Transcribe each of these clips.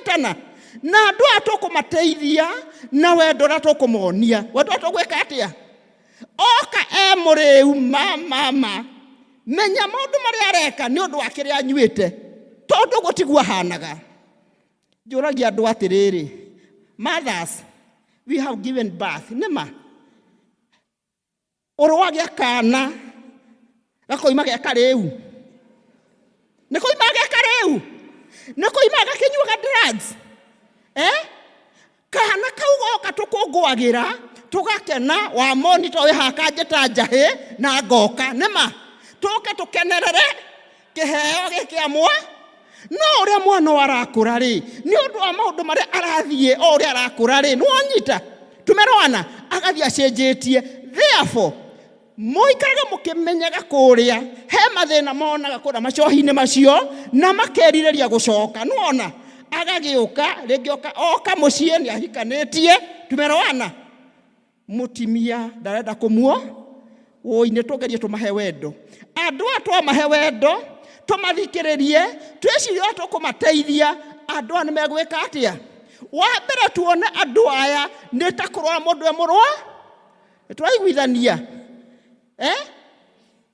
Nĩtwanyitana na andũ aya tũkũmateithia na wendo ũrĩa tũkũmonia, wendo ũrĩa tũgwĩka atĩa? Oka e mũrĩu ma mama, menya maũndũ marĩa areka nĩ ũndũ wa kĩrĩa anyuĩte, tondũ ũguo tiguo ahanaga. Njũragia andũ atĩrĩrĩ, mothers, we have given birth, nĩ ma? Ũrĩ wagĩa kana gakoima ge karĩu? Nĩ koima ge karĩu? Nĩ koima gakĩnyuaga drugs? Eh? Kana kau goka tũkũngũagĩra tũgakena, wa monitor wĩ haha kanjĩta njahĩ na ngoka, nĩ ma? Tũke tũkenerere kĩheo gĩkĩ mwa no ũrĩa mwana ũyũ arakũra rĩ, nĩ ũndũ wa maũndũ marĩa arathiĩ, o ũrĩa arakũra rĩ, nĩ wanyita tumerwana agathiĩ acenjetie. Therefore mũikarage mũkĩmenyaga kũrĩa he mathĩna monaga kũrĩa macohi-inĩ macio na makerirĩria gũcoka. Nĩwona agagĩũka rĩngĩ oka, oka mũciĩ nĩ ahikanĩtie, tumerwana mũtimia ndarenda kũmuo woi. Nĩ tũgerie tũmahe wendo andũ aya, twamahe wendo, tũmathikĩrĩrie, twĩcirie ũrĩa tũkũmateithia. Andũ aya nĩ megwĩka atĩa? Wa mbere tuone andũ aya nĩ ta kũrwara mũndũ e mũrwa, twaiguithania, eh?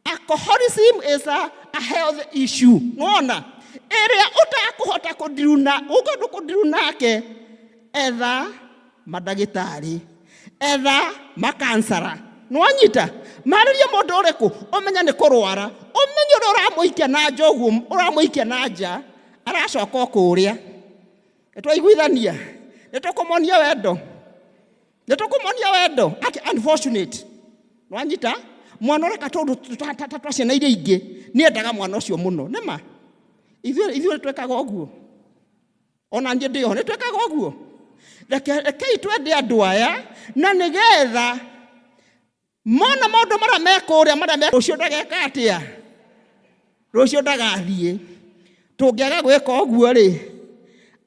Alcoholism is a health issue. Nĩwona ĩrĩa ũtakũhota kũndiruna, ũngĩenda kũndiru nake, etha mandagĩtarĩ, etha makansara. Nĩwanyita marĩrie mũndũ ũrĩkũ ũmenye nĩ kũrwara, ũmenye ũrĩa ũramũikia na nja, ũguo ũramũikia na nja aracoka o kũrĩa. Nĩtwaiguithania, nĩtũkũmonia wendo, nĩtũkũmonia wendo. Ati unfortunate, nwanyita mwana ũreka tũndũ twa ciana iria ingĩ, nĩendaga mwana ũcio mũno. Nĩma ithuĩ twĩkaga ũguo, ona niĩ ndĩ oho nĩ twĩkaga ũguo. Rekei twende andũ aya na nĩgetha mona maũndũ marĩa me kũrĩa, marĩa me rũciũ ndageka atĩa, rũciũ ndagathiĩ. Tũngĩaga gwĩka ũguo rĩ,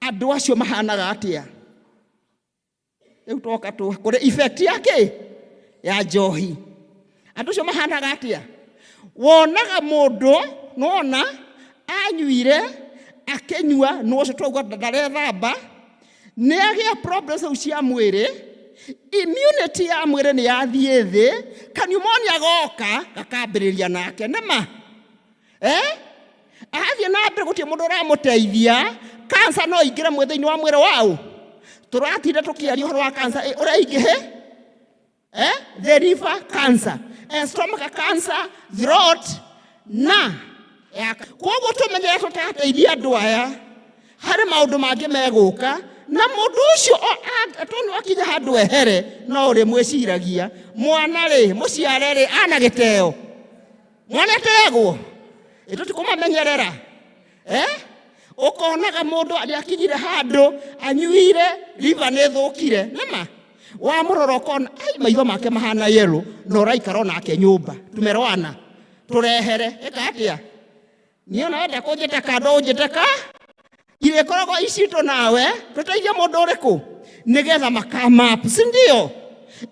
andũ acio mahanaga atĩa? Rĩu twoka kũrĩ effect ya kĩ ya njohi, andũ acio mahanaga atĩa? Wonaga mũndũ nona anyuire, akĩnyua nĩ ũcio twauga ndarethamba, nĩ agĩa problems rĩu cia mwĩrĩ, immunity ya mwĩrĩ nĩ yathiĩ thĩ, kaniumonia goka gakambĩrĩria nake. Nĩma eh? Arathiĩ na mbere, gũtirĩ mũndũ ũramũteithia. Kansa no ingĩre mwĩ thĩinĩ wa mwĩrĩ waũ. Tũratinda tũkĩaria ũhoro wa kansa ũrĩa ingĩhĩ, eh? The liver cancer, stomach cancer, throat na ya. Koguo tũmenyere tũtateithia andũ aya, harĩ maũndũ mangĩ megũka na mũndũ ũcio tondũ akinya handũ ehere no ũrĩ mwĩciragia mwana rĩ, mũciare rĩ, ana gĩteo mwana ateagwo ĩtũtikũmamenyerera, eh? Ũkonaga mũndũ nĩ akinyire handũ anyuire, liver nĩ ĩthũkire, nĩma wamũrora ũkona ai maitho make mahana yellow, na ũraikara onake nyũmba. Tumerwana tũrehere ĩka atĩa? Niĩ ona wenda kũnjĩta kando, ũnjĩte ka irĩkoragwo icitũ nawe, tũteithie mũndũ ũrĩkũ nĩgetha makamap, si ndio?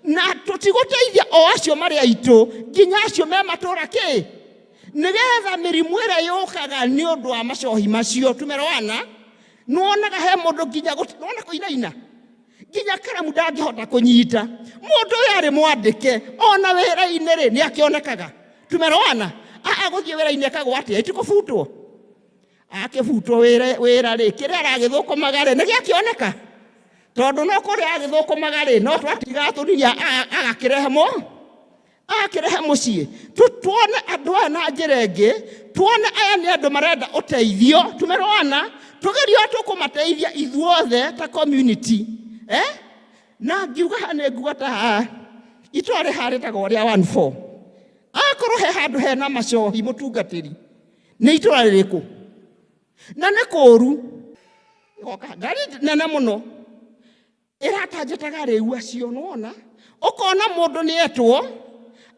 Na tũtigũteithia o acio marĩ aitũ, nginya acio me matũra kĩ, nĩgetha mĩrimũ ĩrĩa yũkaga nĩ ũndũ wa macohi macio. Tumeroana nĩwonaga he mũndũ nginya nĩwona kũinaina, nginya karamu ndangĩhota kũnyita. Mũndũ ũyũ arĩ mwandĩke ona wĩra-inĩ rĩ, nĩ akĩonekaga. Tumeroana agũthiĩ wĩra-inĩ ekagwo atĩa? Itikũbutwo, akĩbutwo wĩra rĩ, kĩrĩa aragĩthũkũmaga rĩ, nĩ gĩakĩoneka, tondũ no kũrĩa agĩthũkũmaga rĩ, no twatigaga tũnini agakĩrehe mo agakĩrehe mũciĩ. Tuone andũ aya na njĩra ĩngĩ, tuone aya nĩ andũ marenda ũteithio. Tumeroana tũgerie ũrĩa tũkũmateithia ithuothe ta community, eh? Na ngiuga haha nĩ nguga ta haha itũra rĩ harĩtagwo rĩa 14, akorwo he handũ hena macohi, mũtungatĩri, nĩ itũra rĩrĩkũ? Na nĩ kũũru ĩgoka ngari nene mũno ĩratanjĩtaga rĩu acio. Nĩwona ũkona mũndũ nĩ etwo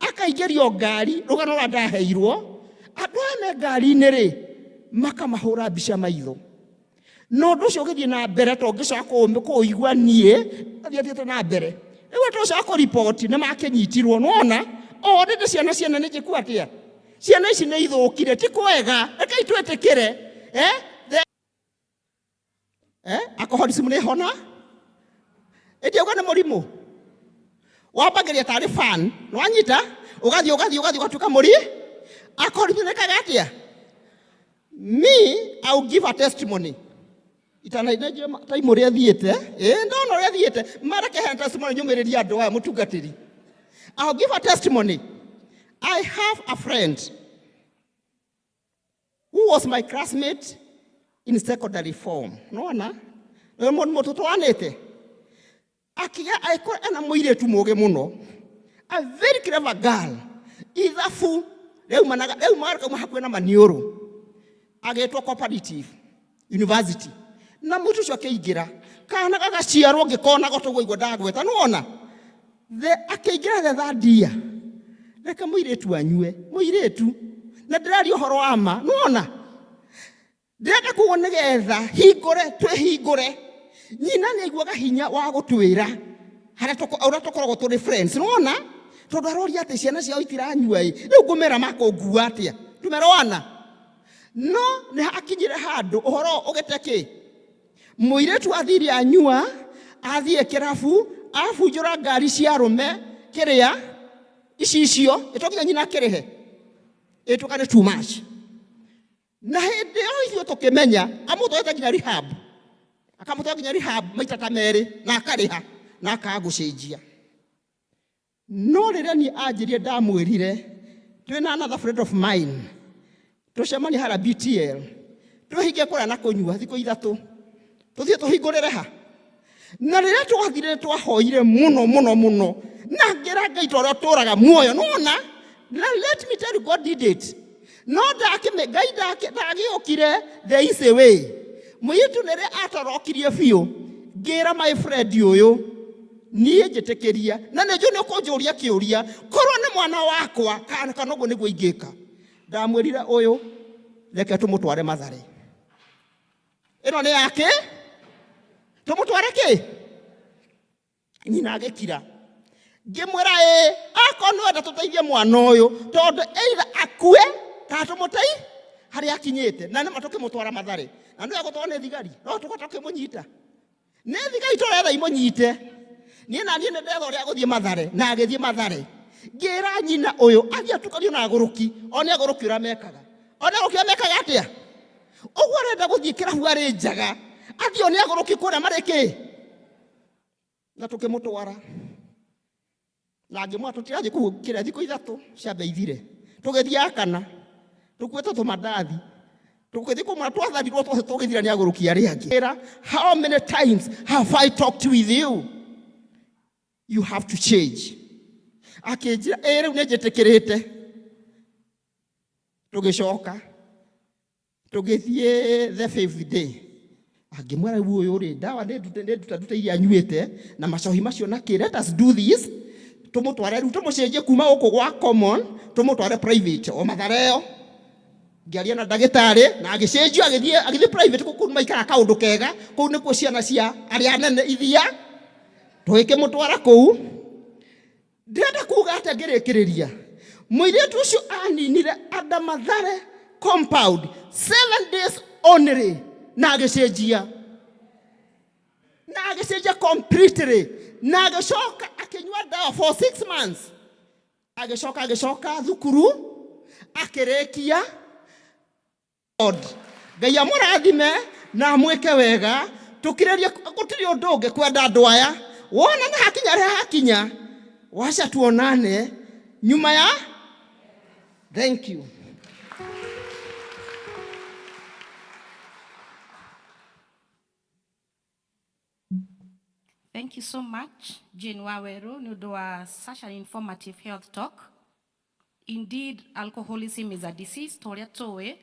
akaingĩrio ngari, rũgano rũrĩa ndaheirwo, andũ aya me ngari-inĩ rĩ, makamahũra mbica maitho, na ũndũ ũcio ũgĩthiĩ na mbere, to ngĩcoka kũũigua niĩ athiĩ athiĩte na mbere. Rĩu tũcoka kũriboti nĩ makĩnyitirwo. Nĩwona o rĩndĩ ciana ciene nĩ njĩku atĩa? Ciana ici nĩ ithũkire, ti kwega. Rekei twĩtĩkĩre, eh? Eh, alcoholism nĩ hona ĩndĩ auga nĩ mũrimũ wambagĩria tarĩ fan nĩwanyita ũgathiĩ ũgathiĩ ũgathiĩ ũgatuĩka mũri alcoholism nĩkaga atĩa. Me, I will give a testimony itanainenjio time ũrĩa thiĩte ĩ ndona ũrĩa thiĩte mareke heana testimony nyũmĩrĩrie andũ aya mũtungatĩri. I'll give a testimony. I have a friend who was my classmate in secondary form. Nona nĩ mũndũ tũtwanĩte akiga agĩkorwo ena mũirĩtu mũgĩ mũno, a very clever girl, ithabu rĩaumanaga rĩaumaga rĩkauma hakuhĩ na maniũrũ, agĩtwo cooperative university na mũirĩtu ũcio akĩingĩra kana gagaciarwo ngĩkonaga toguo igua ndagweta nĩwona the akĩingĩra the third year. Reke mũirĩtu anyue mũirĩtu na ndĩraria ũhoro wa ma nĩwona ndĩrenda kuga nĩgetha hingũre twĩhingũre. Nyina nĩ aiguaga hinya wa gũtwĩra harĩa ũrĩa tũkoragwo tũrĩ friends nĩwona tondũ aroria atĩ ciana ciao itiranyua ĩ rĩu ngũmera makũngua atĩa tumeroana no nĩ hakinyire handũ ũhoro ũgĩte kĩ mũirĩtu athire anyua athiĩ kĩrabu abunjũra ngari cia arũme kĩrĩa icicio ĩto nginya nyina akĩrĩhe ĩtuĩka nĩ too much. Na hĩndĩ ĩyo ithuĩ tũkĩmenya amũtwarĩte nginya rehab, akamũtwara nginya rehab maita ta merĩ na akarĩha na akaga gũcenjia. No rĩrĩa niĩ anjĩrire ndamwĩrire twĩna another friend of mine tũcemanie harĩa BTL twĩhinge kũrĩa na kũnyua thikũ ithatũ tũthiĩ tũhingũrĩre ha. Na rĩrĩa twathire twahoire mũno mũno mũno na ngĩra Ngai ta ũrĩa ũtũraga muoyo nĩwona na let me tell you God did it. No ndakĩme Ngai ndagĩũkire the easy way. Mũirĩtu nĩrĩ atorokirie biũ ngĩra my friend ũyũ niĩ njĩtĩkĩria na nĩ njũĩ nĩ ũkũnjũria kĩũria korwo nĩ mwana wakwa kana kana ũguo nĩguo ingĩka. Ndamwĩrire ũyũ reke tũmũtware Mathare ĩno nĩ yake tũmũtware kĩ nyina agĩkira ngĩmwĩra ĩ akorwo nĩ wenda tũteithie mwana ũyũ tondũ either akue kana tũmũtei harĩa akinyĩte na nĩma tũkĩmũtwara Mathare na nĩwe gũtwarwo nĩ thigari no tũkorwo tũkĩmũnyita nĩ thigari tũretha imũnyite niĩ na niĩ nĩ ndetha ũrĩa agũthiĩ Mathare na agĩthiĩ Mathare ngĩra nyina ũyũ athiĩ atukanio na agũrũki one agũrũki ũrĩa mekaga one agũrũki ũrĩa mekaga atĩa ũguo arenda gũthiĩ kĩrabu arĩ njaga athiĩ one agũrũki kũrĩa marĩ kĩ na tũkĩmũtwara na ngĩmwĩra tũtirathiĩ kũu kĩrĩa thikũ ithatũ ciambe ithire tũgĩthiĩ kana tũkuĩte tũmandathi tũgĩthiĩ kũmwĩra twatharirwo twothe tũgĩthira nĩ agũrũki arĩa angĩ. Ĩra, how many times have I talked with you? You have to change. Akĩnjĩra ĩ rĩu nĩ njĩtĩkĩrĩte. Tũgĩcoka tũgĩthiĩ the fifth day angĩmwĩra rĩu ũyũ rĩ ndawa nĩ ndute nĩ nduta ndute iria anyuĩte na macohi macio na kĩ let us do this tũmũtware rĩu tũmũcenjie kuma gũkũ gwa common tũmũtware private o Mathare ĩyo. Ngĩaria na ndagĩtarĩ na agĩcenjio agĩthiĩ agĩthiĩ private kũu maikaraga kaũndũ kega kũu nĩkuo ciana cia arĩa anene ithia tũgĩkĩmũtwara kũu. Ndĩrenda kuga atĩa ngĩrĩkĩrĩria mũirĩtu ũcio aninire under Mathare compound 7 days only na agĩcenjia na agĩcenjia completely na agĩcoka akĩnyua ndawa for 6 months agĩcoka agĩcoka thukuru akĩrĩkia. God Ngai amũrathime na amwĩke wega tũkirĩrie gũtirĩ ũndũ ũngĩ kwenda andũ aya wona nĩ hakinya harĩa hakinya waca tuonane nyuma ya thank you. Thank you so much, Jane Waweru, nĩ ũndũ wa such an informative health talk. Indeed, alcoholism is a disease, ta ũrĩa tũĩ,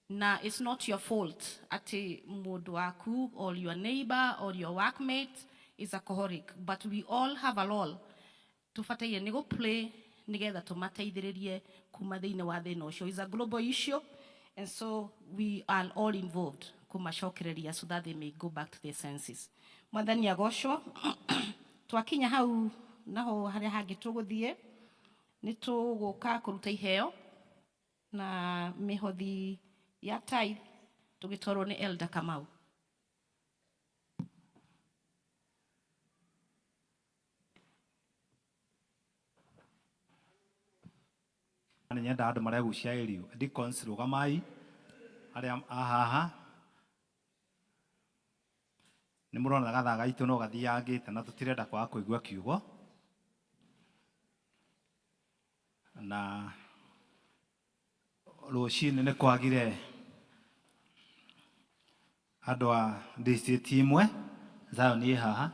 na it's not your fault atĩ mũndũ waku or your neighbor or your workmate is alcoholic, but we all have a role tũbataire nĩ gũ play nĩgetha tũmateithĩrĩrie kuma thĩinĩ wa thĩna ũcio. It's a global issue and so we are all involved kũmacokereria so that they may go back to their senses. Mwathani agocwo. Twakinya hau naho harĩa hangĩ tũgũthiĩ nĩ tũgũka kũruta iheo na mĩhothi ya tithe tũgĩtwarwo nĩ Elder Kamau. Nyendaga andũ maregucia ĩrio. Deacons, rũgamai arĩa a haha. Nĩ mũrona gathaa gaitũ no gathiangĩte na tũtirenda kwaga kũigua kiugo. Na rũcinĩ nĩ kwagire andũ a district imwe. Zion ĩ haha,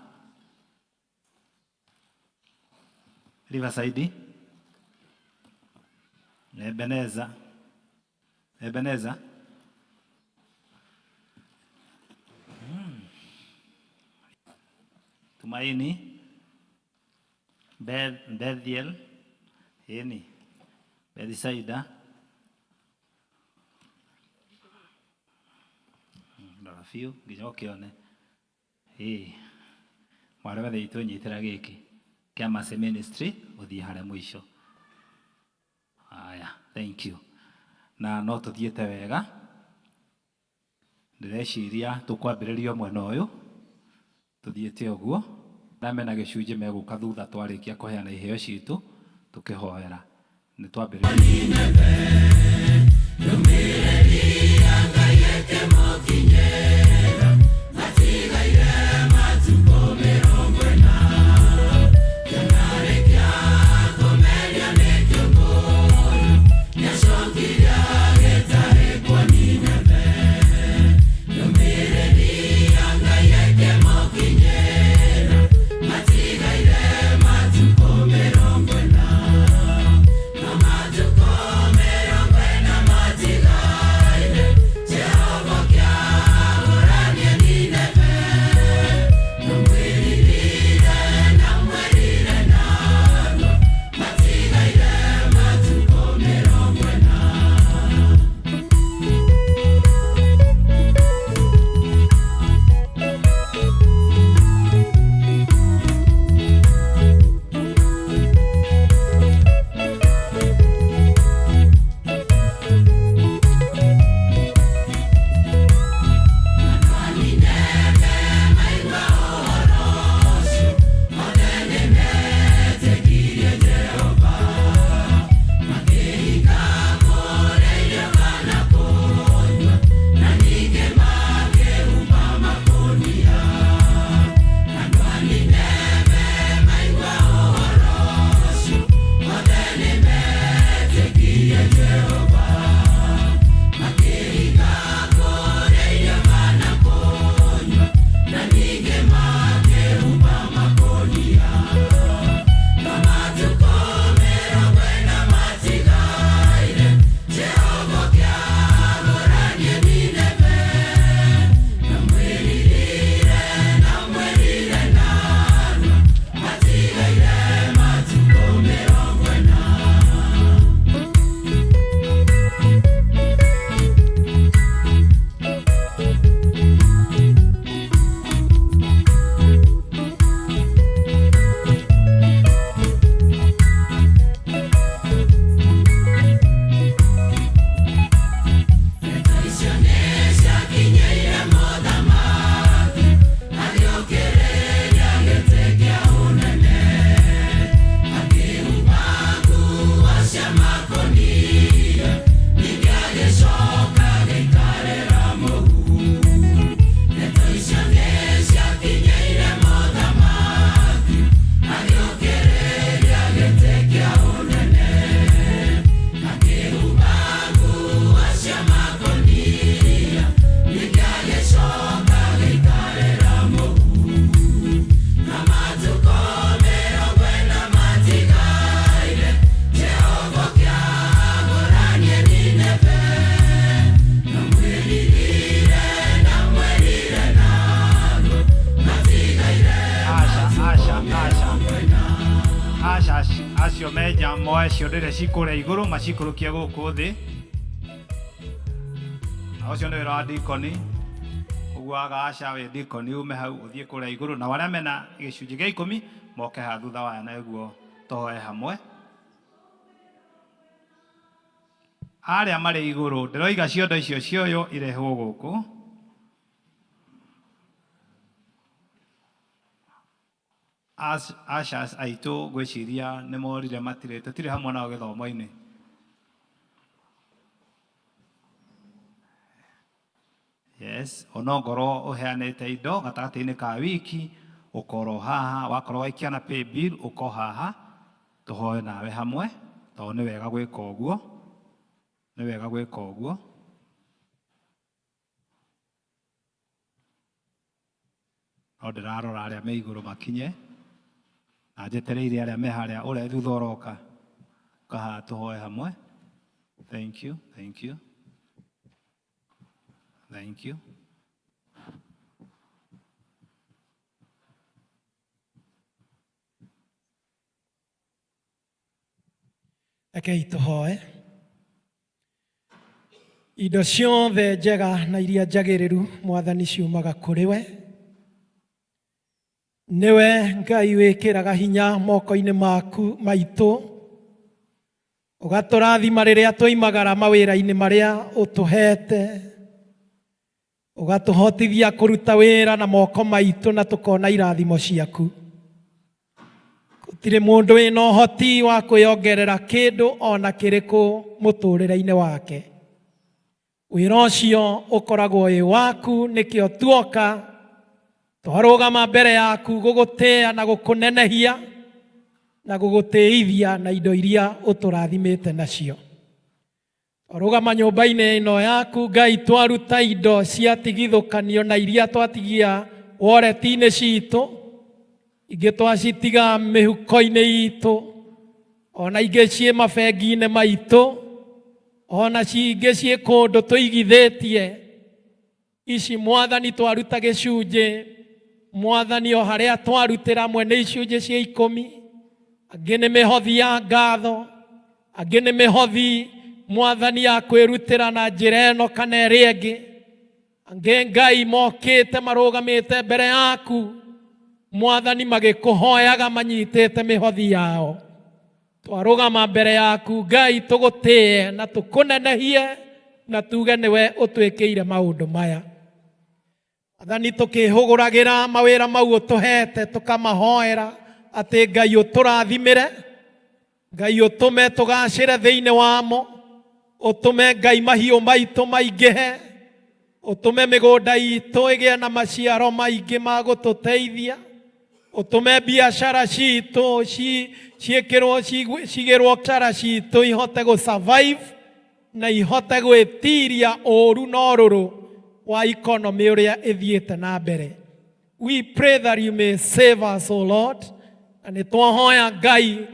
Riverside, Ebeneza, Ebeneza. Tumaini, Bethiel, ĩni, Bethisaida. Rora biũ nginya ũkĩone. Ĩĩ, mwarĩ wa Ithe witũ nyitĩra gĩkĩ kĩa Mercy Ministry ũthiĩ harĩa mũico. Haya, thank you. Na no tũthiĩte wega. Ndĩreciria tũkwambĩrĩria o mwena ũyũ tũthiĩte ũguo. Arĩa mena gĩcunjĩ megũka thutha twarĩkia kũheana iheo citũ tũkĩhoera. Nĩ twambĩrĩrie. Aca, aca, aca. Aca, acio menja moe ciondo iria ci kũrĩa igũrũ macikũrũkie gũkũ thĩ. Na ũcio nĩ wĩra wa dikoni. Ũguo waga aca wĩ dikoni ume hau ũthiĩ kũrĩa igũrũ. Nao arĩa mena gĩcunjĩ gĩa ikũmi moke haha thutha waya nĩguo tũhoe hamwe. Arĩa marĩ igũrũ ndĩroiga ciondo icio cioywo irehwo gũkũ. Ushers aitũ ngwĩciria nĩ morire matirĩ, tũtirĩ hamwe nao gĩthomo-inĩ. Yes, onongorwo ũheanĩte indo gatagatĩ-inĩ ka wiki ũkorwo haha, wakorwo waikia na pay bill ũko haha tũhoe nawe hamwe, tondũ nĩ wega gwĩka ũguo, nĩ wega gwĩka ũguo. No ndĩrarora arĩa me igũrũ makinye, na njetereire arĩa me harĩa ũrĩa thutha ũroka ũka haha tũhoe hamwe. Thank you, thank you, thank you. Rekei tũhoe. Indo ciothe njega na iria njagĩrĩru, Mwathani, ciumaga kũrĩ we. Nĩwe Ngai wĩkĩraga hinya moko-inĩ maku maitũ, ũgatũrathima rĩrĩa twoimagara mawĩra-inĩ marĩa ũtũhete, ũgatũhotithia kũruta wĩra na moko maitũ na tũkona irathimo ciaku. Gũtirĩ mũndũ wĩna ũhoti wa kwĩongerera kĩndũ ona kĩrĩkũ mũtũrĩre-inĩ wake. Wĩra ũcio ũkoragwo wĩ waku, nĩkĩo tuoka twarũgama mbere yaku gũgũtĩĩa na gũkũnenehia na gũgũtĩithia na indo iria ũtũrathimĩte nacio. Twarũgama nyũmba-inĩ ĩno yaku, Ngai, twaruta indo ciatigithũkanio na iria twatigia wallet-inĩ citũ, ingĩ twacitiga mĩhuko-inĩ itũ, ona ingĩ ciĩ mabengi-inĩ maitũ, ona cingĩ ciĩ kũndũ tũigithĩtie. Ici, Mwathani, twaruta gĩcunjĩ, Mwathani, o harĩa twarutĩra, amwe nĩ icunjĩ cia 10, angĩ nĩ mĩhothi ya ngatho, angĩ nĩ mĩhothi, Mwathani, ya kwĩrutĩra na njĩra ĩno kana ĩrĩa ĩngĩ. Angĩ, Ngai, mokĩte marũgamĩte mbere yaku, Mwathani, magĩkũhoyaga manyitĩte mĩhothi yao. Twarũgama mbere yaku, Ngai, tũgũtĩe na tũkũnenehie na tuge nĩwe ũtwĩkĩire maũndũ maya. Athani, tũkĩhũgũragĩra mawĩra mau ũtũhete, tũkamahoera atĩ Ngai ũtũrathimĩre, Ngai ũtũme tũgacĩre thĩinĩ wamo, ũtũme, Ngai, mahiũ maitũ maingĩhe, ũtũme mĩgũnda itũ ĩgĩe na maciaro maingĩ ma gũtũteithia, ũtũme biacara citũ ciĩkĩrwo cigĩrwo biacara citũ ihote gũ survive na ihote gwĩtiria ũru na ũrũrũ wa economy ũrĩa ĩthiĩte na mbere. We pray that you may save us, O Lord. Na nĩ twahoya, Ngai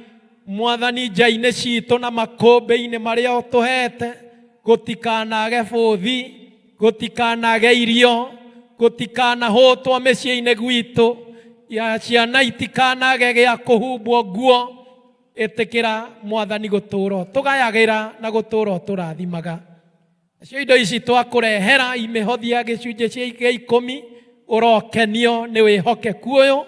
Mwathani, nja-inĩ citũ na makũmbĩ-inĩ marĩa ũtũhete gũtikanage bũthi, gũtikanage irio, gũtikanahũtwo mĩciĩ-inĩ gwitũ, ya ciana itikanage gĩa kũhumbwo nguo. Ĩtĩkĩra, Mwathani, gũtũũra ũtũgayagĩra na gũtũũra ũtũrathimaga. Nacio indo ici twakũrehera imĩhothi ya gĩcunjĩ gĩa 10, ũrokenio nĩ wĩhokeku ũyũ,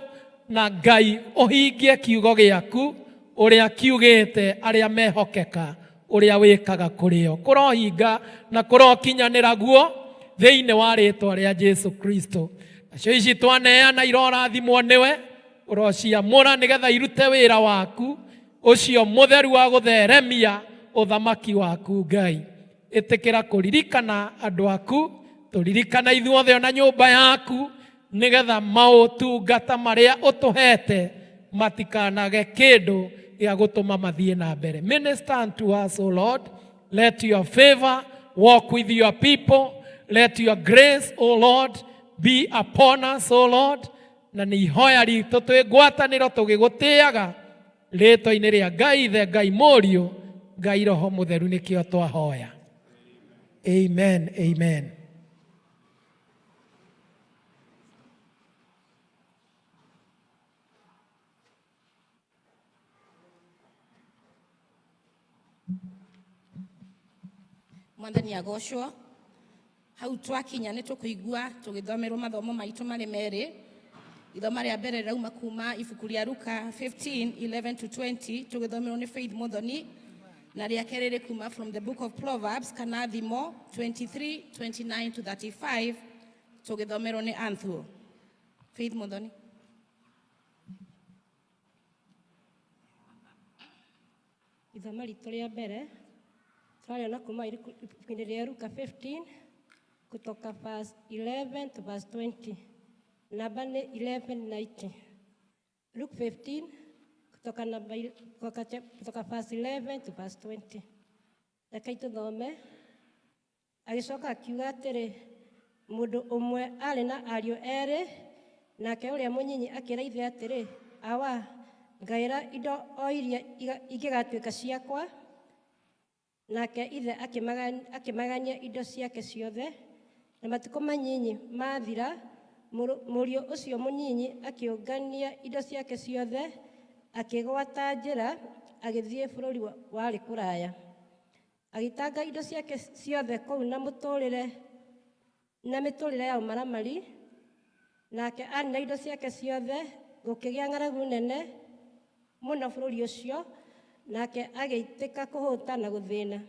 na Ngai ũhingie kiugo gĩaku ũrĩa kiugĩte, arĩa mehokeka ũrĩa wĩkaga kũrĩo kũrohinga na kũrokinyanĩra guo thĩinĩ wa rĩtwa rĩa Jesu Kristo. Nacio ici twaneana irorathimwo nĩwe, ũrociamũra nĩgetha irute wĩra waku ũcio mũtheru wa gũtheremia ũthamaki waku. Ngai, ĩtĩkĩra kũririkana andũ aku, tũririkana ithuothe ona nyũmba yaku, nĩgetha maũtungata marĩa ũtũhete matikanage kĩndũ gĩa gũtũma mathiĩ na mbere. Minister unto us, O Lord. Let your favor walk with your people. Let your grace, O Lord, be upon us, O Lord. Na nĩ ihoya ritũ twĩ ngwatanĩro tũgĩgũtĩaga rĩtwa-inĩ rĩa Ngai Ithe, Ngai Mũriũ, Ngai Roho Mũtheru, nĩkĩo twahoya. Amen, amen. Mwathani agocwo. Hau twakinya nĩ tũkũigua tũgĩthomerwo mathomo maitũ marĩ merĩ. Ithoma rĩa mbere rĩrauma kuma ibuku rĩa Luka 15:11 to 20, tũgĩthomerwo nĩ Faith Muthoni, na rĩa kerĩ rĩ kuma from the book of Proverbs kana Thimo 23:29 to 35, tũgĩthomerwo nĩ Anthuo. Faith Muthoni. Ithoma ritũ rĩa mbere tũrarĩona kuma ibuku-inĩ rĩa Luka 15. Kutoka verse 11 to verse 20. Namba nĩ 1190. Luke 15 kutoka namba kutoka verse 11 to verse 20. Rekei tũthome. Agĩcoka akiuga atĩrĩ, mũndũ ũmwe aarĩ na ariũ erĩ, nake ũrĩa mũnyinyi akĩra ithe atĩrĩ, awa, ngaĩra indo o iria ingĩgatuĩka ciakwa. Nake ithe akĩmagania indo ciake ciothe. Na matukũ manyinyi mathira, mũriũ ũcio mũnyinyi akĩũngania indo ciake ciothe, akĩgwata njĩra, agĩthiĩ bũrũri warĩ kũraya. Agĩtanga indo ciake ciothe kũu na mĩtũrĩre ya ũmaramari. Nake anina indo ciake ciothe, gũkĩgĩa ng'aragu nene mũno bũrũri ũcio, nake agĩitĩka kũhũta na gũthĩna.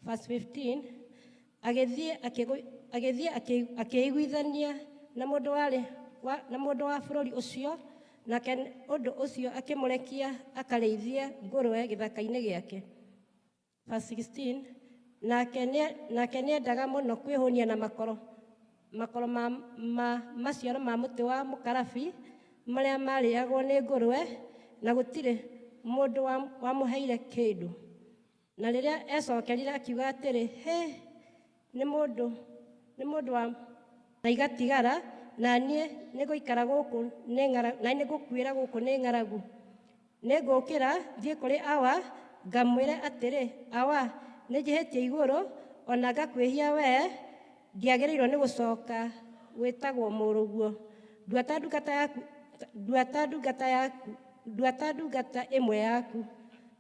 Verse 15, agĩthiĩ akĩiguithania na mũndũ wa bũrũri ũcio, nake ũndũ ũcio akĩmũrekia akarĩithie ngũrwe gĩthaka-inĩ gĩake. Verse 16, nake nĩendaga mũno kwĩhũnia na makoro ma maciaro ma mũtĩ wa mũkarabi marĩa marĩagwo nĩ ngũrwe, na gũtirĩ mũndũ wamũheire kĩndũ. Na rĩrĩa ecokerire akiuga atĩrĩ, hĩ, nĩ mũndũ wa na igatigara, na niĩ nĩngũikara gũkũ nĩ ng'aragu, na nĩngũkuĩra gũkũ nĩ ng'aragu. Nĩngũũkĩra thiĩ kũrĩ awa, ngamwĩre atĩrĩ, awa, nĩnjĩhĩtie igũrũ, ona ngakwĩhia wee, ndiagĩrĩirwo nĩ gũcoka gwĩtagwo mũrũguo. Nduata ndungata yaku, nduata ndungata yaku, nduata ndungata ĩmwe yaku.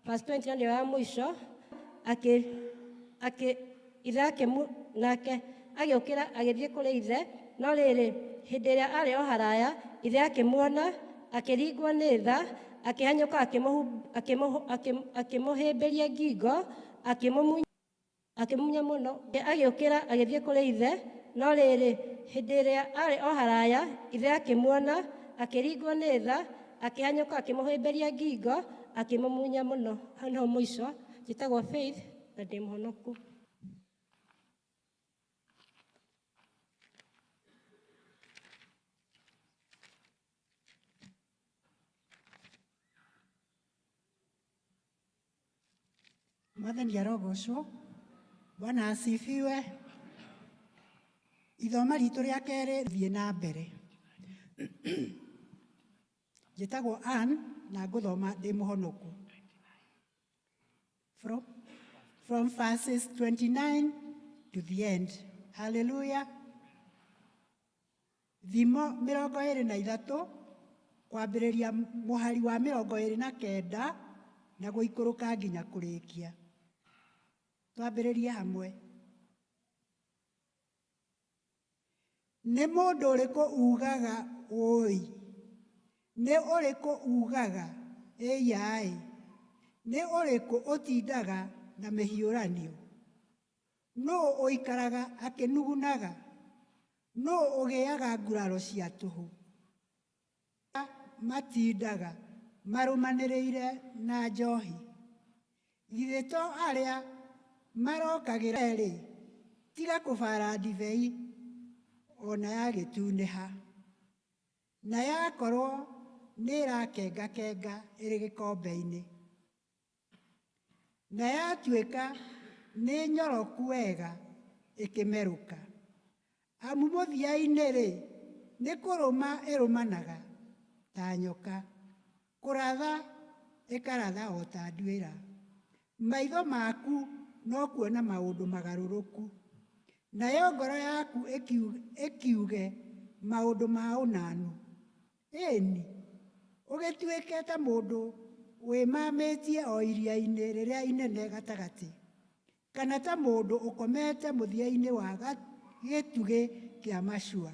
Verse 20 na nĩyo ya mũico, akĩ, ithe nake agĩũkĩra agĩthiĩ kũrĩ ithe, no rĩrĩ, hĩndĩ ĩrĩa arĩ o haraya, ithe akĩmuona, akĩringwo nĩ tha, akĩhanyũka akĩmũhĩmbĩria ngingo, akĩmumunya mũno. Agĩũkĩra agĩthiĩ kũrĩ ithe, no rĩrĩ, hĩndĩ ĩrĩa arĩ o haraya, ithe akĩmuona, akĩringwo nĩ tha, akĩhanyũka akĩmũhĩmbĩria ngingo, akĩmumunya mũno. Hau nĩho mũico. Njĩtagwo Faith na ndĩ mũhonoku. Mwathani arogocwo. Bwana asifiwe. Ithoma ritũ rĩa kerĩ thiĩ na mbere. Njĩtagwo Ann na ngũthoma ndĩ mũhonoku. From verses 29 to the end. Hallelujah. Thimo 23 kwambĩrĩria mũhari wa 29 na gũikũrũka nginya kũrĩkia. Twambĩrĩrie hamwe. Nĩ mũndũ ũrĩkũ ugaga ũi? Nĩ ũrĩkũ ugaga ĩiya-ĩ? Nĩ ũrĩkũ ũtindaga na mĩhiũranio? Nũũ ũikaraga akĩnugunaga? Nũũ ũgĩaga nguraro cia tũhũ? Matindaga marũmanĩrĩire na njohi. Githĩ to arĩa marokagĩra rĩ, tiga kũbara ndibei ona yagĩtunĩha, na yakorwo nĩĩrakengakenga ĩrĩ gĩkombe-inĩ, na yatuĩka nĩ nyoroku wega ĩkĩmerũka. Amu mũthia-inĩ rĩ, nĩ kũrũma ĩrũmanaga ta nyoka, kũratha ĩkaratha o ta nduĩra. Maitho maku no kuona maũndũ magarũrũku, nayo ngoro yaku ĩkiuge maũndũ ma ũnanu. Ĩni, ũgĩtuĩke ta mũndũ wĩmamĩtie o iria-inĩ rĩrĩa inene gatagatĩ, kana ta mũndũ ũkomete mũthia-inĩ wa gĩtugĩ kĩa macua.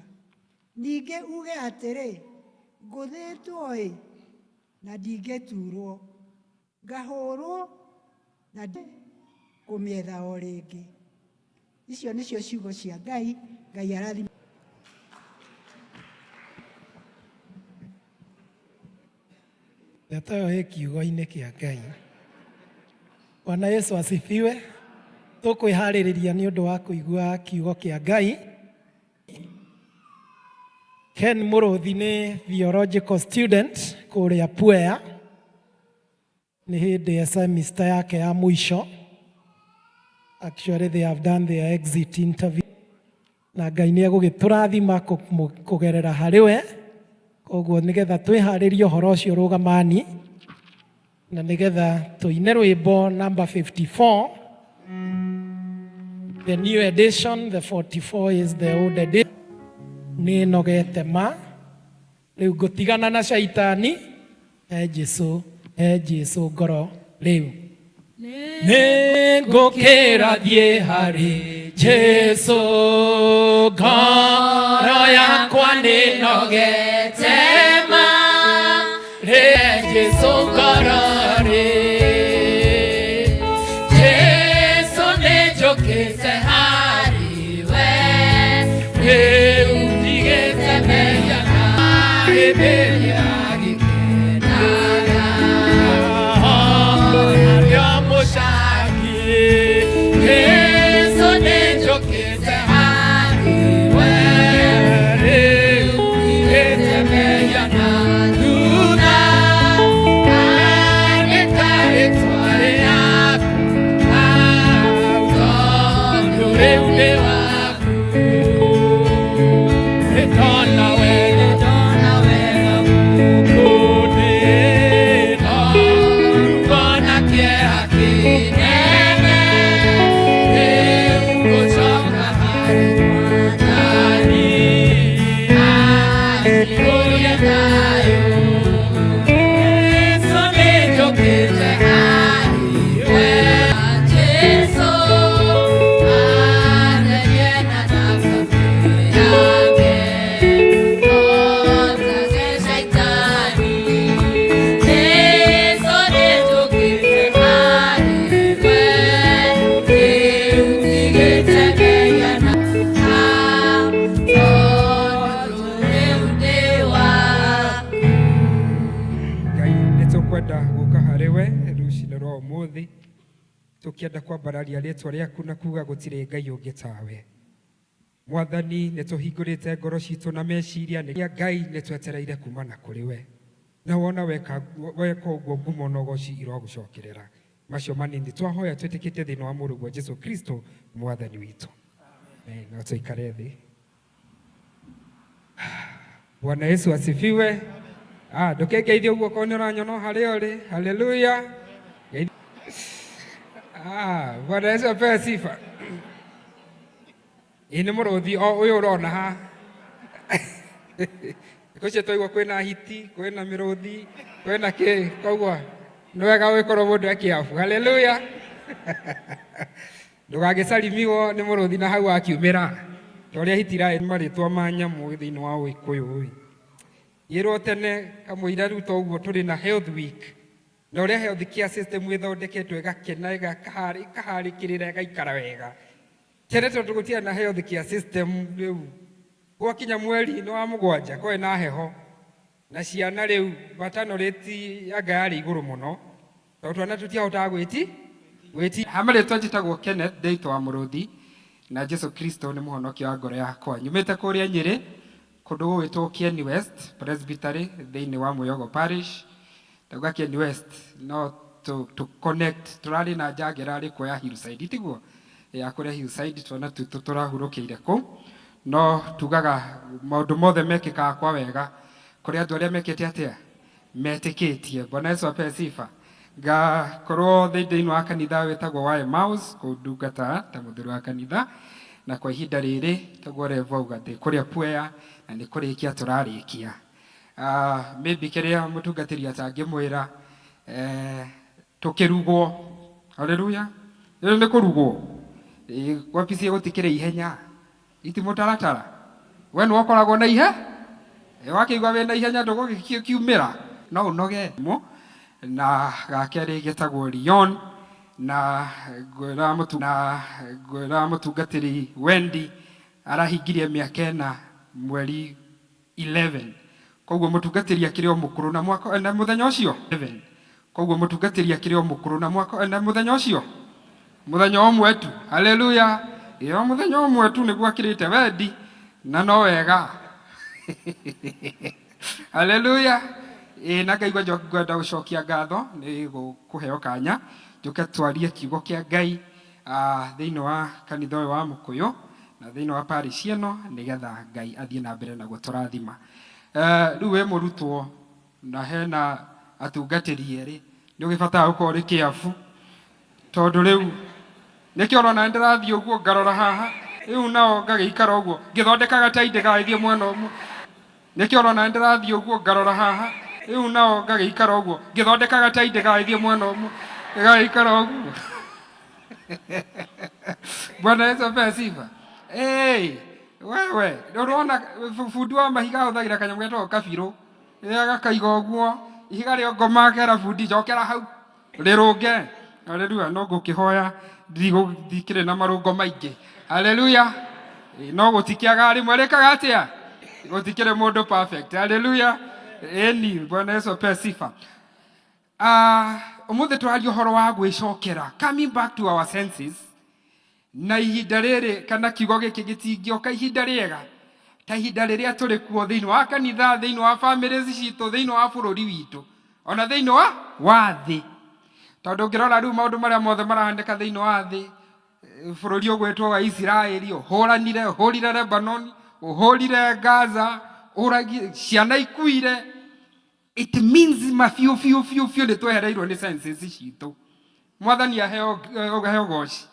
Ningĩ uge atĩrĩ, ngũthĩtwo-ĩ, na ndingĩturwo, ngahũrwo na kũmĩetha o rĩngĩ. Icio nĩcio ciugo cia Ngai. Ngai arathime. Ndeto ĩyo ĩ kiugo-inĩ kĩa Ngai. Bwana Yesu asifiwe. Tũkwĩharĩrĩria nĩ ũndũ wa kũigua kiugo kĩa Ngai. Ken Mũrũthi nĩ theological student kũrĩa Puea. Nĩ hĩndĩ ya semester yake ya mũico. Actually, they have done their exit interview. Na Ngai nĩ egũgĩtũrathima kũgerera harĩ we. Koguo nĩgetha twĩharĩrie ũhoro ũcio, rũgamani na nĩgetha tũine rwĩmbo number 54, the new edition. The 44 is the old edition. Nĩ nogete ma rĩu ngũtigana na caitani, he Jesu, he Jesu ngoro rĩu. Nĩ ngũkĩra thiĩ harĩ Jesu, ngoro yakwa nĩ nogete ma, rĩ Jesu ngoro rĩ. Jesu, nĩ njũkĩte harĩ we rĩu, ndigĩte mehia na rĩmĩria gĩkenaga arĩa mũcaki. Jesu, nĩ njũkĩte harĩ we rĩu, ndigĩte mehia na thutha, ngandĩka rĩtwa rĩaku hau, tondũ rĩu nĩ waku. Nĩndona wega, ndona wega gũkũ, nĩ ruo na kĩeha kĩnene, rĩu ngũcoka harĩ Mwathani anjihũrie thayũ. Jesu, nĩ njũkĩte harĩ we. Jesu atherie na thakame yake, hotage shaitani. Jesu, nĩ njũkĩte harĩ we rĩu, ndigĩte mehia na tondũ rĩu ndĩ waku. Ngai, nĩ tũkwenda gũka harĩ we rũcinĩ rwa ũmũthĩ, tũkĩenda kwambararia rĩtwa rĩaku na kuga gũtirĩ Ngai ũngĩ tawe. Mwathani, nĩ tũhingũrĩte ngoro citũ na meciria nĩ Ngai, nĩ twetereire kumana kũrĩ we, na wona weka weka ũguo, ngumo na ũgoci irogũcokerera. Macio manini twahoya twĩtĩkĩtie thĩinĩ wa mũrũguo Jesu Kristo Mwathani witũ. Amen. No tũikare thĩ. Bwana Yesu asifiwe. Ah, ndũkĩngeithie ũguo korwo nĩ ũranyona o harĩa ũrĩ. Haleluya. Ah, Bwana Yesu apewe sifa. Ĩ nĩ mũrũthi o ũyũ ũrona haha. Thikũ icio twaigua kwĩna hiti, kwĩna mĩrũthi, kwĩna kĩ, koguo nĩ wega gũgĩkorwo mũndũ e kĩabu. Haleluya. Ndũgagĩcarimiwo nĩ mũrũthi na hau wakiumĩra. Ta ũrĩa hiti iraĩ marĩtwa ma nyamũ thĩinĩ wa Ũgĩkũyũ ĩ. Ĩrwo tene kamũira rĩu toguo tũrĩ na health week, na ũrĩa health care system ĩthondeketwo ĩgakena, ĩkaharĩkĩrĩra, ĩgaikara wega. Tene tondũ gũtiarĩ na health care system, rĩu gwakinya mweri-inĩ wa mũgwanja kwarĩ na heho na ciana, rĩu maternal rate anga yarĩ igũrũ mũno tondũ twana tũtiahotaga gwĩti gwĩti. Ha marĩtwa njĩtagwo Kenneth Ndeito wa Mũrũthi, na Jesu Kristo nĩ mũhonokia wa ngoro yakwa. Nyumĩte kũrĩa Nyĩrĩ, kũndũ gũgwĩtwo Kieni West Presbytery thĩinĩ wa Mwĩogo Parish. Ndauga Kieni West no tũ connect, tũrarĩ na njangĩ ĩrarĩ kuo ya Hillside, tiguo ya kũrĩa Hillside, twana twitũ tũrahurũkĩire kũu. No tugaga maũndũ mothe mekĩkaga kwa wega kũrĩ andũ arĩa mekĩte atĩa, metĩkĩtie. Bwana Yesu apewe sifa. Ngakorwo thĩinĩ wa kanitha wĩtagwo wa Emmaus, kũu ndungata ta mũthuri wa kanitha, na kwa ihinda rĩrĩ taguo Rev auga, ndĩ kũrĩa Puea na nĩ kũrĩkia tũrarĩkia. Maybe kĩrĩa mũtungatĩri atangĩmwĩra, tũkĩrugwo. Haleluya. Rĩrĩ nĩ kũrugwo. Wabici gũtikĩrĩ ihenya, iti mũtaratara, we nĩwe ũkoragwo na ihe. Wakĩigua wĩna ihenya, ndũgũgĩkiumĩra no ũnoge. Na gakerĩ getagwo Leon, na ngwĩra mũtu na ngwĩra mũtungatĩri Wendy arahingirie mĩaka 4 mweri 11, koguo mũtungatĩri akĩrĩ o mũkũrũ na mwaka na mũthenya ũcio 11, koguo mũtungatĩri akĩrĩ o mũkũrũ na mwaka na mũthenya ũcio. Mũthenya ũmwe tu. Haleluya. Ĩyo mũthenya ũmwe tu nĩguo akĩrĩte wendi na no wega. Haleluya. Ĩĩ na ngaigua ngwenda gũcokia ngatho nĩ kũheo kanya njũke twarie kiugo kĩa Ngai thĩinĩ wa kanitha ũyũ wa Mũkũyũ na thĩinĩ wa parish ĩno nĩgetha Ngai athiĩ na mbere na gũtũrathima. Rĩu wĩ mũrutwo na hena atungatĩri erĩ nĩ ũgĩbataraga gũkorwo ũrĩ kĩabu tondũ rĩu nĩkĩo ũrona nĩndĩrathiĩ ũguo ngarora haha rĩu nao ngagĩikara ũguo ngĩthondekaga tai ndĩgagĩthiĩ mwena ũmwe. Nĩkĩo ũrona nĩndĩrathiĩ ũguo ngarora haha rĩu nao ngagĩikara ũguo ngĩthondekaga tai ndĩgagĩthiĩ mwena ũmwe ĩgagĩikara ũguo. Bwana Yesu apewe sifa. Hey, wewe ũrona bundi wa mahiga ahũthagĩra kanyamũ getagwo kabirũ agakaiga ũguo ihiga rĩa ngoma akera bundi njokera hau rĩrũnge. Haleluya. No ngũkĩhoya ndikĩrĩ na marũngo maingĩ. Haleluya. No gũtikĩagaga rĩmwe rĩkaga atĩa? Gũtikĩrĩ mũndũ perfect. Haleluya. Ĩni, Bwana Yesu apewe sifa. Ũmũthĩ tũraria ũhoro wa gwĩcokera, coming back to our senses. Na ihinda rĩrĩ kana kiugo gĩkĩ gĩtingĩoka ihinda rĩega ta ihinda rĩrĩa tũrĩ kuo thĩinĩ wa kanitha, thĩinĩ wa families citũ, thĩinĩ wa bũrũri witũ, ona thĩinĩ wa thĩ. Tondũ ũngĩrora rĩu maũndũ marĩa mothe marahanĩka thĩinĩ wa thĩ, bũrũri ũgwĩtwo wa Isiraeli ũhũranire, ũhũrire Lebanon, ũhũrire Gaza, ũragie ciana ikuire. It means ma biũ biũ biũ biũ nĩ twehereirwo nĩ senses citũ. Mwathani aheo goci.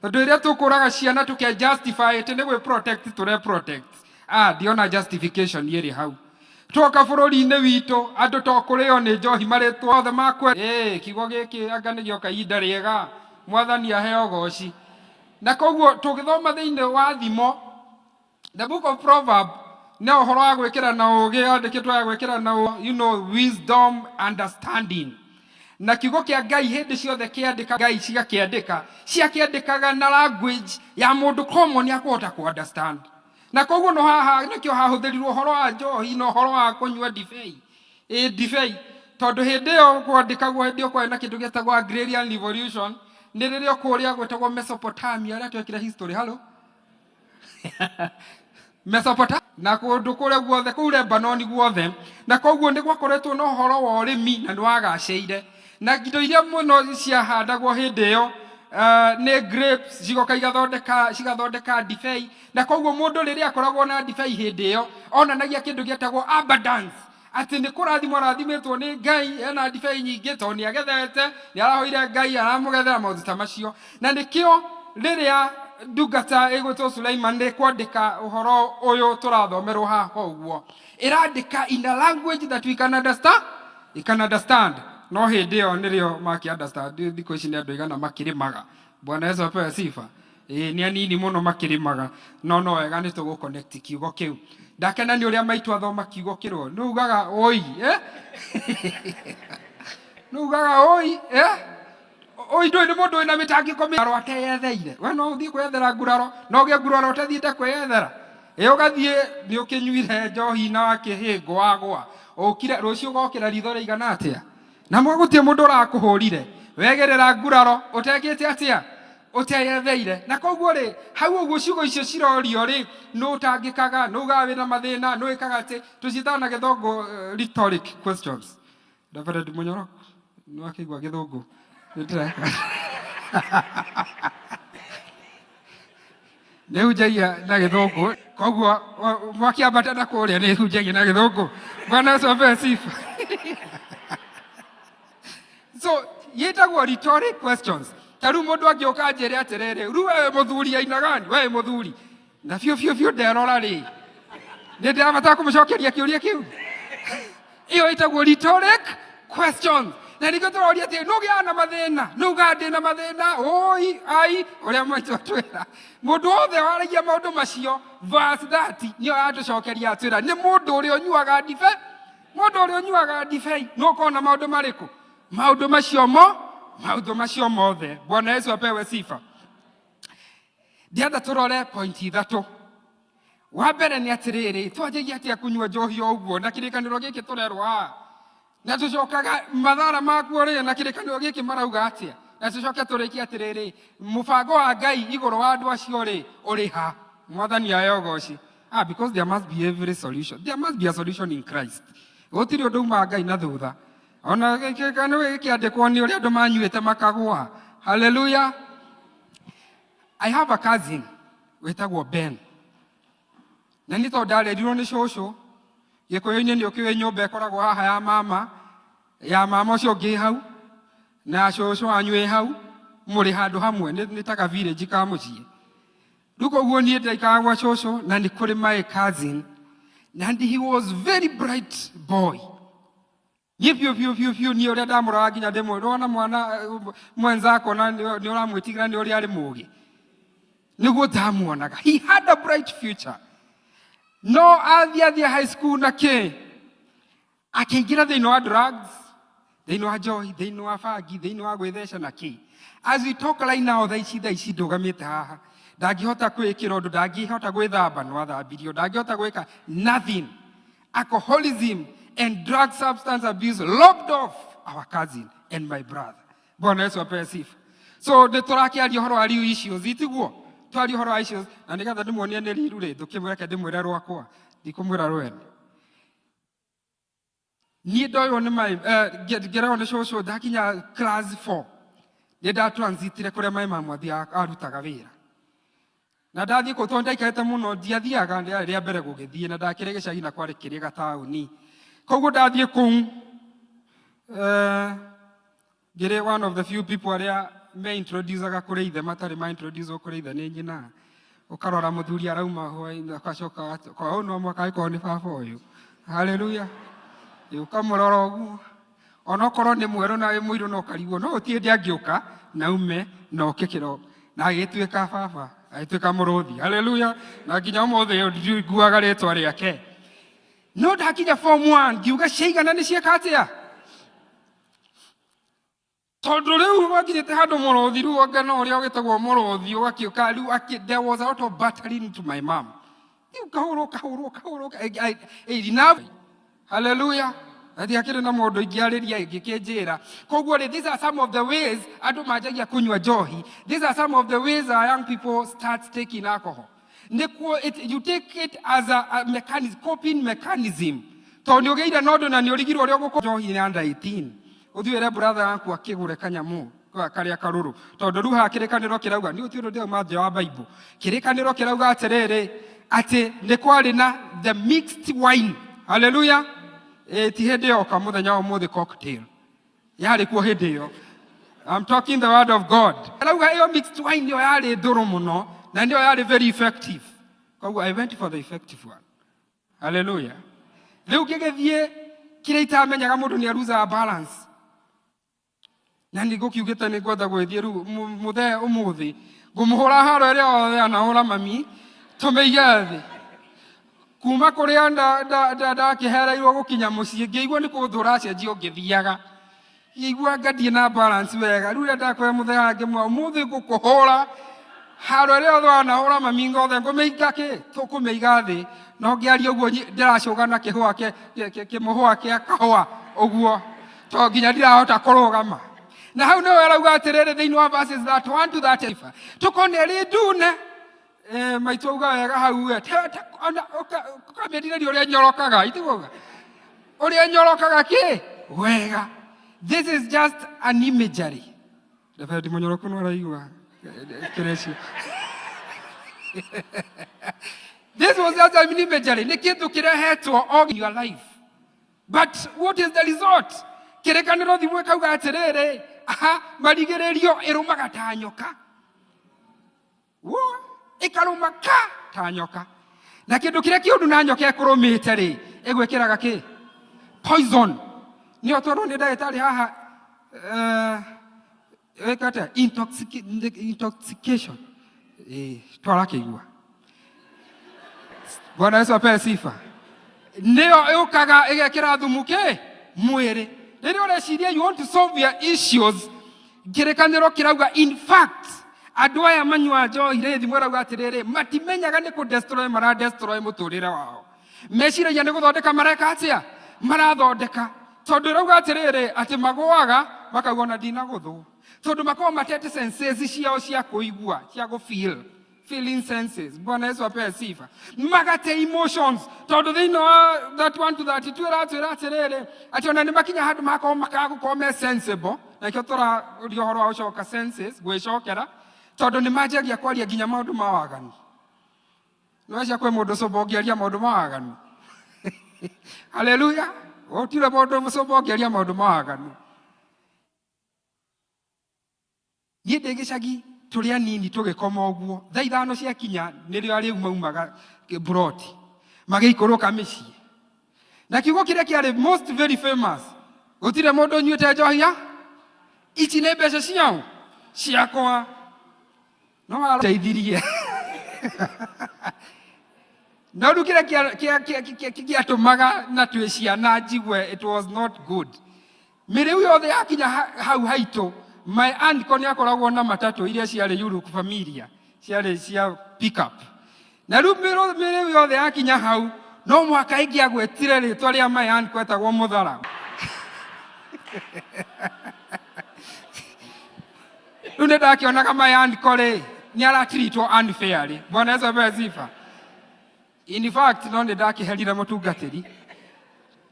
Tondũ rĩrĩa tũkũraga ciana tũke justify atĩ nĩ gwĩ protect tũre protect. Ndiona justification ĩrĩ hau. Twoka bũrũri-inĩ witũ andũ to kũrĩo nĩ njohi marĩtwo othe makwe. Kiugo gĩkĩ anga nĩ gĩoka ihinda rĩega. Mwathani aheo goci. Na koguo tũgĩthoma thĩinĩ wa thimo, the book of Proverb, nĩ ũhoro wa gwĩkĩra na ũũgĩ, yandĩkĩtwo ya gwĩkĩra na ũũgĩ, you know, wisdom, understanding. Na kiugo kĩa Ngai hĩndĩ ciothe kĩandĩka, Ngai cigakĩandĩka, ciakĩandĩkaga na language ya mũndũ common ya kũhota kũ understand. Na koguo no haha nĩkĩo hahũthĩrirwo ũhoro wa njohi na ũhoro wa kũnyua ndibei. Ndibei. Tondũ hĩndĩ ĩyo kwandĩkagwo, hĩndĩ ĩyo kwarĩ na kĩndũ gĩetagwo agrarian revolution, nĩ rĩrĩa kũrĩa gwĩtagwo Mesopotamia, arĩa twekire history, hello? Mesopotamia na kũndũ kũrĩa guothe kũu Lebanoni guothe. Na koguo nĩ gwakoretwo na ũhoro wa ũrĩmi na nĩ wagacĩire. Na indo iria mũno ciahandagwo hĩndĩ ĩyo nĩ grapes, cigoka cigathondeka ndibei. Na koguo mũndũ rĩrĩa akoragwo na ndibei hĩndĩ ĩyo onanagia kĩndũ gĩetagwo abundance, atĩ nĩ kũrathimwo arathimĩtwo nĩ Ngai, ena ndibei nyingĩ tondũ nĩ agethete, nĩ arahoire Ngai aramũgethera, maũndũ ta macio. Na nĩkĩo rĩrĩa ndungata ĩgwĩtwo Suleiman ĩkwandĩka ũhoro ũyũ tũrathomerwo haha ũguo, ĩrandĩka in a language that we can understand, we can understand. No hĩndĩ ĩyo nĩrĩo makĩ understand. Thikũ ici nĩ andũ aigana makĩrĩmaga. Bwana Yesu apewe sifa. Ĩĩ nĩ anini mũno makĩrĩmaga, no no wega nĩ tũgũ connect kiugo kĩu. Ndakena nĩ ũrĩa maitũ athoma kiugo kĩrwo. Nĩ ugaga oi, eh? Nĩ ugaga oi, eh? Oi ndũĩ nĩ mũndũ wĩna mĩtangĩko mĩaro ateyetheire. We no ũthiĩ kwĩyethera nguraro, no ũgĩe nguraro ũtathiĩte kwĩyethera. Ĩ ũgathiĩ nĩ ũkĩnyuire njohi na wakĩhĩngwo wagwa. Ũkire rũciũ ũgokĩra ritho rĩigana atĩa? Na mwa gũtirĩ mũndũ ũrakũhũrire. Wegerera nguraro ũtekĩte atĩa? Ũteyetheire. Na koguo rĩ, hau ũguo ciugo icio cirorio rĩ, nũ ũtangĩkaga, nũ ugaga wĩna mathĩna, nũ wĩkaga atĩ, tũciĩtaga na gĩthũngũ rhetoric questions. Reverend Mũnyoro, nĩ wakĩigua gĩthũngũ? Nĩ hunjagia na gĩthũngũ, koguo mwakĩambata na kũrĩa nĩ hunjagia na gĩthũngũ. Bwana Yesu apewe sifa. So yĩtagwo rhetoric questions. Ta rĩu mũndũ angĩũka anjĩre atĩrĩrĩ, rĩu wewe mũthuri aina gani? Wewe mũthuri. Na biũ biũ biũ nderora rĩ, nĩ ndĩrabatara kũmũcokeria kĩũria kĩu. Ĩyo ĩtagwo rhetoric questions. Na nĩkĩo tũroria atĩ nũ ũgĩaga na mathĩna, nũ ugaga ndĩ na mathĩna, oi ai, ũrĩa maitũ atwĩra. Mũndũ wothe waragia maũndũ macio, verse 30 nĩyo yatũcokeria atwĩra nĩ mũndũ ũrĩa ũnyuaga ndibei, mũndũ ũrĩa ũnyuaga ndibei nĩ ũkoragwo na maũndũ marĩkũ? Maũndũ macio mo, maũndũ macio mothe. Bwana Yesu apewe sifa. Ndĩrenda tũrore point ithatũ. Wa mbere nĩ atĩrĩrĩ, twanjagia atĩa kũnyua njohi o ũguo na kĩrĩkanĩro gĩkĩ tũrerwo haha? Na tũcokaga mathara makuo rĩ, na kĩrĩkanĩro gĩkĩ marauga atĩa? Na tũcoke tũrĩkie atĩrĩrĩ, mũbango wa Ngai igũrũ wa andũ acio rĩ, ũrĩ ha? Mwathani ahe ũgoci. Ah, because there must be every solution. There must be a solution in Christ. Gũtirĩ ũndũ umaga Ngai na thutha. Ona gĩkĩandĩkwo nĩ ũrĩa andũ manyuĩte makagũa. Hallelujah. I have a cousin wĩtagwo Ben. Na nĩ tondũ ndarerirwo nĩ cũcũ, Gĩkũyũ-inĩ nĩ ũkĩũĩ nyũmba ĩkoragwo haha ya mama, ya mama ũcio ũngĩ hau, na cũcũ wanyu ĩ hau, mũrĩ handũ hamwe, nĩ ta ka village ka mũciĩ. Rĩu koguo niĩ ndaikaraga gwa cũcũ na nĩ kũrĩ my cousin, and he was very bright boy. Niĩ biũ biũ biũ biũ niĩ ũrĩa ndamũroraga nginya ndĩmwe, wona mwana mwenzako na nĩ ũramwĩtigĩra nĩ ũrĩa arĩ mũgĩ. Nĩguo ndamuonaga. He had a bright future. No athiĩ athiĩ high school na kĩ, akĩingĩra thĩinĩ wa drugs, thĩinĩ wa njohi, thĩinĩ wa bangi, thĩinĩ wa gwĩtheca na kĩ. As we talk right now, thaa ici, thaa ici ndũgamĩte haha, ndangĩhota kwĩĩkĩra ũndũ, ndangĩhota gwĩthamba, no athambirio, ndangĩhota gwĩka nothing. Alcoholism and drug substance abuse locked off our cousin and my brother. Bwana Yesu apewe sifa. So nĩ tũrakĩaria ũhoro wa riu issues, itiguo? Twaria ũhoro wa issues na nĩgetha ndĩmuonie nĩ riru rĩ, ndũkĩmũreke ndĩmwĩre rwakwa, ndikũmwĩra rwene. Niĩ ndoywo nĩ mai, ngĩrerwo nĩ cũcũ ndakinya class 4 nĩ ndatransitire kũrĩa mai mamu athiaga arutaga wĩra. Na ndathiĩ kũu tondũ ndaikarĩte mũno ndiathiaga, rĩarĩ rĩa mbere gũgĩthiĩ na ndakĩrĩ gĩcagi na kwarĩ kĩrĩ gataũni. Koguo ndathiĩ kũu ngĩrĩ one of the few people arĩa me introduce-aga kũrĩ ithe matarĩ ma introduce kũrĩ ithe nĩ nyina. Ũkarora mũthuri arauma hwaĩ-inĩ agacoka kwa ũyũ no mũhaka angĩkorwo nĩ baba ũyũ. Hallelujah. Ũkamũrora ũguo. Onokorwo nĩ mwerũ na wĩ mũirũ no ũkarigwo no gũtirĩ hĩndĩ angĩũka na ume na oke kĩroko na agĩtuĩka baba agĩtuĩka mũrũthi. Haleluya. Na nginya ũmũthĩ ũyũ ndiguaga rĩtwa rĩake. No ndakinya form 1 ngiuga ciaigana nĩ cieka atĩa? Tondũ rĩu gwakinyĩte handũ mũrũthi rĩu anga no ũrĩa ũgĩtagwo mũrũthi ũgakĩũka rĩu akĩ, there was a lot of battering to my mom. Rĩu kahũrwo kahũrwo kahũrwo enough. Hallelujah. Na ndiakĩrĩ na mũndũ ingĩarĩria ĩngĩkĩnjĩra. Koguo rĩ, these are some of the ways andũ manjagia kũnyua njohi. These are some of the ways our young people start taking alcohol. Nĩkuo you take it as a mechanism, coping mechanism. Tondũ nĩ ũgĩire na ũndũ na nĩ ũrigirwo ũrĩa ũgũkũ njohi ya under 18. Ũthiĩ wĩre brother yaku akĩgũre kanyamũ karĩa karũrũ. Tondũ rĩu haha kĩrĩkanĩro kĩrauga, nĩ ũtiũndũ ndĩrauma nja wa Bible. Kĩrĩkanĩro kĩrauga atĩrĩrĩ, atĩ nĩ kwarĩ na the mixed wine. Hallelujah. Ti hĩndĩ yoka mũthenya wa ũmũthĩ cocktail. Yarĩ kuo hĩndĩ ĩyo. I'm talking the word of God. Arauga ĩyo mixed wine ĩyo yarĩ ndũrũ mũno na nĩyo yarĩ very effective. Koguo I went for the effective one. Hallelujah. Rĩu ngĩgĩthiĩ kĩrĩa itamenyaga mũndũ nĩ aruzaga balance. Na nĩ ngũkiugĩte nĩ ngwenda gwĩthiĩ rĩu mũthee ũmũthĩ ngũmũhũra haro ĩrĩa yothe anahũra mami tũmĩige thĩ. Kuma kũrĩa ndakĩhereirwo gũkinya mũciĩ ngĩigua nĩ kũndũra cenjio ngĩthiaga. Ngĩigua anga ndirĩ na balance wega. Rĩu rĩrĩa ndakwĩra mũthee ngĩmwĩra ũmũthĩ ngũkũhũra haro ĩrĩa yothe wanahũra mami ngothe ngũmĩiga kĩ tũkũmĩiga thĩ. No ngĩaria ũguo ndĩracũga na kĩhũa kĩmũhũa kĩa kahũa ũguo to nginya ndirahota kũrũgama. Na hau nĩho arauga atĩrĩrĩ thĩinĩ wa verses 31 to 35 tũkone ĩrĩ ndune. Maitũ auga wega hau we. Ona ũkamĩrirĩria ũrĩa nyorokaga, itiguo? Ũrĩa nyorokaga kĩ? Wega. This is just an imagery. Reverend Mũnyoroku nĩ araigua kĩrĩcio. This was just an imagery. Nĩ kĩndũ kĩrehetwo all in your life. But what is the result? Kĩrĩkanĩro thimũ ĩkauga atĩrĩrĩ, aha, marigĩrĩrio ĩrũmaga ta nyoka. Wo, ĩkarũma ka ta nyoka. Na kĩndũ kĩrĩa kĩũru na nyoka ĩkũrũmĩte rĩ, ĩgwĩkĩraga kĩ? Poison. Nĩyo tondũ nĩ ndagĩtarĩ haha, ĩka atĩa? Intoxication. Twarakĩigua. Bwana Yesu apewe sifa. Nĩyo ĩũkaga ĩgekĩra thumu kĩ? Mwĩrĩ. Rĩrĩa ũreciria you want to solve your issues, kĩrĩkanĩro kĩrauga in fact andũ aya manyua njohi rĩ, thimũ ĩrauga atĩrĩrĩ, matimenyaga nĩ kũ destroy mara destroy mũtũrĩre wao. Meciragia nĩ gũthondeka mareka atĩa? Marathondeka. Tondũ ĩrauga atĩrĩrĩ, atĩ magũaga Makauga ona ndinagũthwo, tondũ makoragwo matete senses ciao cia kũigua, cia gũ feel, feeling senses. Bwana Yesu apewe sifa. Magate emotions, tondũ thĩinĩ wa 31 to 32 ĩratwĩra atĩrĩrĩ, atĩ ona nĩ makinya handũ magakorwo makaga gũkorwo me sensible, na nĩkĩo tũraria ũhoro wa gũcoka senses, gwĩcokera, tondũ nĩ manjagia kwaria nginya maũndũ ma waganu. Nĩwacia kwĩ mũndũ cũmba ũngĩaria maũndũ ma waganu? Haleluya! Gũtirĩ mũndũ cũmba ũngĩaria maũndũ ma waganu. Niĩ ndĩ gĩcagi tũrĩ anini tũgĩkoma ũguo, thaa 5 ciakinya nĩrĩo arĩu maumaga mburoti magĩikũrũka mĩciĩ, na kiugo kĩrĩa kĩarĩ most very famous, gũtirĩ mũndũ ũnyuĩte njohia, ici nĩ mbeca ciao ciakwa. No wateithirie, no rĩu kĩrĩa kĩatũmaga na twĩ ciana njigue it was not good, mĩrĩu yothe yakinya hau haitũ, my uncle nĩ akoragwo na matatũ iria ciarĩ Yuruk Familia, ciarĩ cia pick-up, na rĩu mĩrĩu yothe yakinya hau no mwaka ĩngĩagwetire rĩtwa rĩa my uncle etagwo Mũthara. Rĩu nĩ ndakĩonaga my uncle rĩ nĩ aratiritwo unfairly. Bwana Yesu apewe sifa. In fact, no nĩ ndakĩherire mũtungatĩri,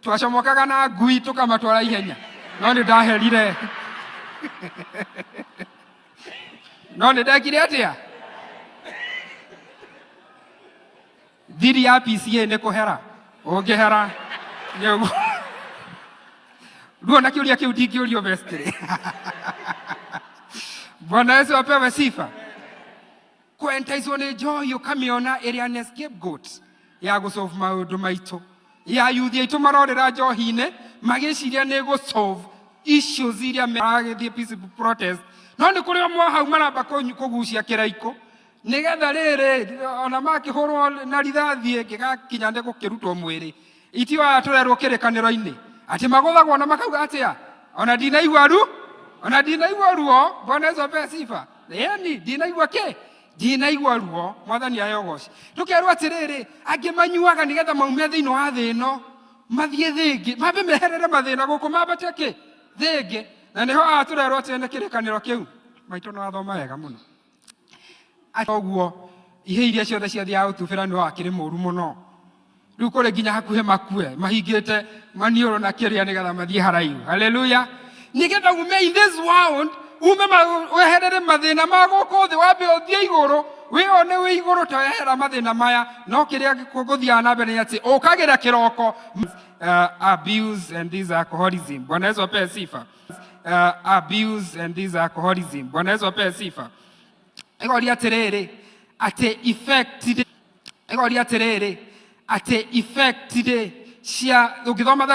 twacomokaga na ngui tũkamatwara ihenya, no nĩ ndaherire, no nĩ ndekire atĩa? Thiri ya PCA nĩ kũhera, ũngĩhera nĩ ũguo. Rĩu ona kĩũria kĩu ndingĩũrio vestry. Bwana Yesu apewe sifa. Kwentaicwo nĩ njohi, ũkamĩona ĩrĩ an scapegoat ya gũsolve maũndũ maitũ ya yuthi aitũ marorĩra njohi-inĩ magĩciria nĩ gũsolve issues iria maragĩthiĩ peaceful protest, no nĩ kũrĩ o hau maramba kũgucia kĩraikũ nĩgetha rĩrĩ ona makĩhũrwo na rithathi ĩngĩgakinya nĩ gũkĩrutwo mwĩrĩ. Itio aya tũrerwo kĩrĩkanĩro-inĩ atĩ magũthagwo na makauga atĩa? Ona ndinaigua ru, ona ndinaigua ruo. Bwana Yesu apewe sifa. Ĩni, ndinaigua kĩ? Ndinaigua ruo. Mwathani aheo ũgoci. Tũkerwo atĩrĩrĩ, angĩ manyuaga nĩgetha maume thĩinĩ wa thĩ ĩno mathiĩ thĩ ĩngĩ, mambe meherere mathĩna gũkũ, mambate kĩ thĩ ĩngĩ, na nĩho aya tũrerwo atĩ nĩ kĩrĩkanĩro kĩu maitũ no athoma wega mũno. Ũguo ihe iria ciothe ciathiaga gũtubĩra nĩ wakĩrĩ mũru mũno, rĩu kũrĩ nginya hakuhĩ makue mahingĩte maniũrũ na kĩrĩa nĩgetha mathiĩ haraihu. Haleluya! Nĩgetha ume in this world, ume weherere mathĩna ma gũkũ thĩ, wambe ũthiĩ igũrũ, wĩone wĩ igũrũ ta wehera mathĩna maya. No kĩrĩa gũthiaga na mbere nĩ atĩ ũkagĩra kĩroko abuse and this alcoholism. Bwana Yesu apewe sifa. Abuse and this alcoholism. Bwana Yesu apewe sifa. Ĩgoria atĩrĩrĩ, atĩ effect, ĩgoria atĩrĩrĩ, atĩ effect rĩ cia ũngĩthoma.